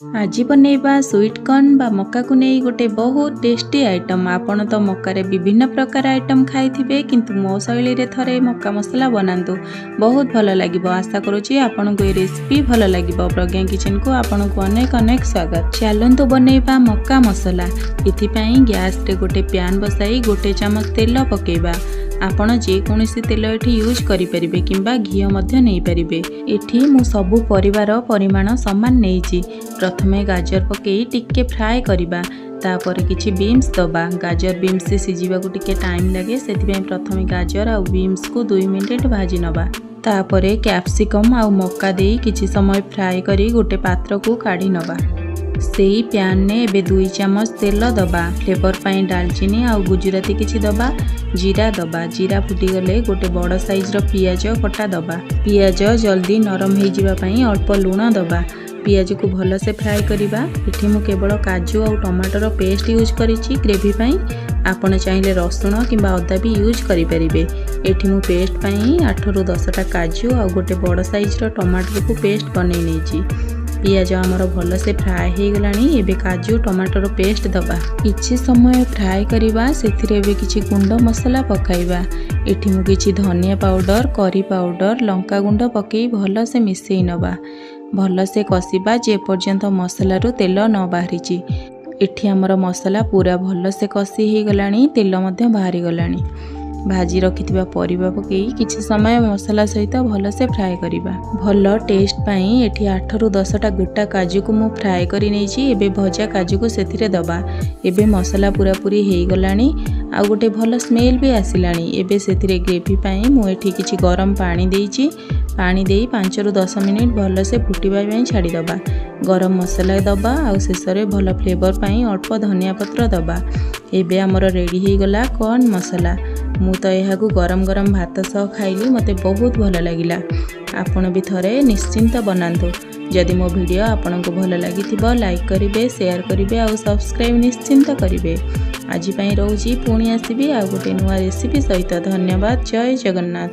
ଆଜି ବନେଇବା sweet corn ବା ମକାକୁ ନେଇ ଗୋଟେ ବହୁତ ଟେଷ୍ଟି ଆଇଟମ୍। ଆପଣ ତ ମକାରେ ବିଭିନ୍ନ ପ୍ରକାର ଆଇଟମ୍ ଖାଇଥିବେ, କିନ୍ତୁ ମୋ ଶୈଳୀରେ ଥରେ ମକା ମସଲା ବନାନ୍ତୁ, ବହୁତ ଭଲ ଲାଗିବ। ଆଶା କରୁଛି ଆପଣଙ୍କୁ ଏ ରେସିପି ଭଲ ଲାଗିବ। ପ୍ରଜ୍ଞା କିଚେନକୁ ଆପଣଙ୍କୁ ଅନେକ ଅନେକ ସ୍ୱାଗତ। ଚାଲନ୍ତୁ ବନେଇବା ମକା ମସଲା। ଏଥିପାଇଁ ଗ୍ୟାସରେ ଗୋଟେ ପ୍ୟାନ୍ ବସାଇ 1 ଚାମଚ ତେଲ ପକାଇବା। ଆପଣ ଯେକୌଣସି ତେଲ ଏଠି ୟୁଜ୍ କରିପାରିବେ କିମ୍ବା ଘିଅ ମଧ୍ୟ ନେଇପାରିବେ। ଏଠି ମୁଁ ସବୁ ପରିବାର ପରିମାଣ ସମାନ ନେଇଛି। ପ୍ରଥମେ ଗାଜର ପକାଇ ଟିକେ ଫ୍ରାଏ କରିବା, ତାପରେ କିଛି ବିନ୍ସ ଦେବା। ଗାଜର, ବିନ୍ସ ସିଝିବାକୁ ଟିକେ ଟାଇମ୍ ଲାଗେ, ସେଥିପାଇଁ ପ୍ରଥମେ ଗାଜର ଆଉ ବିନ୍ସକୁ 2 ମିନିଟ୍ ଭାଜି ନେବା। ତାପରେ କ୍ୟାପ୍ସିକମ୍ ଆଉ ମକା ଦେଇ କିଛି ସମୟ ଫ୍ରାଏ କରି ଗୋଟେ ପାତ୍ରକୁ କାଢ଼ି ନେବା। ସେଇ ପ୍ୟାନ୍ରେ ଏବେ 2 ଚାମଚ ତେଲ ଦେବା। ଫ୍ଲେଭର ପାଇଁ ଡାଲଚିନି ଆଉ ଗୁଜୁରାତି କିଛି ଦେବା, ଜିରା ଦେବା। ଜିରା ଫୁଟିଗଲେ ଗୋଟେ ବଡ଼ ସାଇଜ୍ର ପିଆଜ କଟା ଦେବା। ପିଆଜ ଜଲ୍ଦି ନରମ ହେଇଯିବା ପାଇଁ ଅଳ୍ପ ଲୁଣ ଦେବା। ପିଆଜକୁ ଭଲସେ ଫ୍ରାଏ କରିବା। ଏଠି ମୁଁ କେବଳ କାଜୁ ଆଉ ଟମାଟୋର ପେଷ୍ଟ ୟୁଜ୍ କରିଛି ଗ୍ରେଭି ପାଇଁ। ଆପଣ ଚାହିଁଲେ ରସୁଣ କିମ୍ବା ଅଦା ବି ୟୁଜ୍ କରିପାରିବେ। ଏଠି ମୁଁ ପେଷ୍ଟ ପାଇଁ 8ରୁ 10ଟା କାଜୁ ଆଉ ଗୋଟେ ବଡ଼ ସାଇଜ୍ର ଟମାଟୋକୁ ପେଷ୍ଟ ବନେଇ ନେଇଛି। ପିଆଜ ଆମର ଭଲସେ ଫ୍ରାଏ ହେଇଗଲାଣି। ଏବେ କାଜୁ ଟମାଟୋର ପେଷ୍ଟ ଦେବା, କିଛି ସମୟ ଫ୍ରାଏ କରିବା। ସେଥିରେ ଏବେ କିଛି ଗୁଣ୍ଡ ମସଲା ପକାଇବା। ଏଠି ମୁଁ କିଛି ଧନିଆ ପାଉଡ଼ର, କରି ପାଉଡ଼ର, ଲଙ୍କା ଗୁଣ୍ଡ ପକାଇ ଭଲସେ ମିଶାଇ ନେବା। ଭଲସେ କଷିବା ଯେପର୍ଯ୍ୟନ୍ତ ମସଲାରୁ ତେଲ ନ ବାହାରିଛି। ଏଠି ଆମର ମସଲା ପୁରା ଭଲସେ କଷି ହେଇଗଲାଣି, ତେଲ ମଧ୍ୟ ବାହାରିଗଲାଣି। ଭାଜି ରଖିଥିବା ପରିବା ପକାଇ କିଛି ସମୟ ମସଲା ସହିତ ଭଲସେ ଫ୍ରାଏ କରିବା। ଭଲ ଟେଷ୍ଟ ପାଇଁ ଏଠି 8ରୁ 10ଟା ଗୋଟା କାଜୁକୁ ମୁଁ ଫ୍ରାଏ କରି ନେଇଛି। ଏବେ ଭଜା କାଜୁକୁ ସେଥିରେ ଦେବା। ଏବେ ମସଲା ପୁରାପୁରି ହେଇଗଲାଣି ଆଉ ଗୋଟେ ଭଲ ସ୍ମେଲ୍ ବି ଆସିଲାଣି। ଏବେ ସେଥିରେ ଗ୍ରେଭି ପାଇଁ ମୁଁ ଏଠି କିଛି ଗରମ ପାଣି ଦେଇଛି। ପାଣି ଦେଇ 5ରୁ 10 ମିନିଟ୍ ଭଲସେ ଫୁଟିବା ପାଇଁ ଛାଡ଼ିଦେବା। ଗରମ ମସଲା ଦେବା ଆଉ ଶେଷରେ ଭଲ ଫ୍ଲେଭର ପାଇଁ ଅଳ୍ପ ଧନିଆ ପତ୍ର ଦେବା। ଏବେ ଆମର ରେଡ଼ି ହେଇଗଲା କର୍ନ ମସଲା। ମୁଁ ତ ଏହାକୁ ଗରମ ଗରମ ଭାତ ସହ ଖାଇଲି, ମୋତେ ବହୁତ ଭଲ ଲାଗିଲା। ଆପଣ ବି ଥରେ ନିଶ୍ଚିନ୍ତ ବନାନ୍ତୁ। ଯଦି ମୋ ଭିଡ଼ିଓ ଆପଣଙ୍କୁ ଭଲ ଲାଗିଥିବ, ଲାଇକ୍ କରିବେ, ସେୟାର କରିବେ ଆଉ ସବସ୍କ୍ରାଇବ୍ ନିଶ୍ଚିନ୍ତ କରିବେ। ଆଜି ପାଇଁ ରହୁଛି, ପୁଣି ଆସିବି ଆଉ ଗୋଟେ ନୂଆ ରେସିପି ସହିତ। ଧନ୍ୟବାଦ, ଜୟ ଜଗନ୍ନାଥ।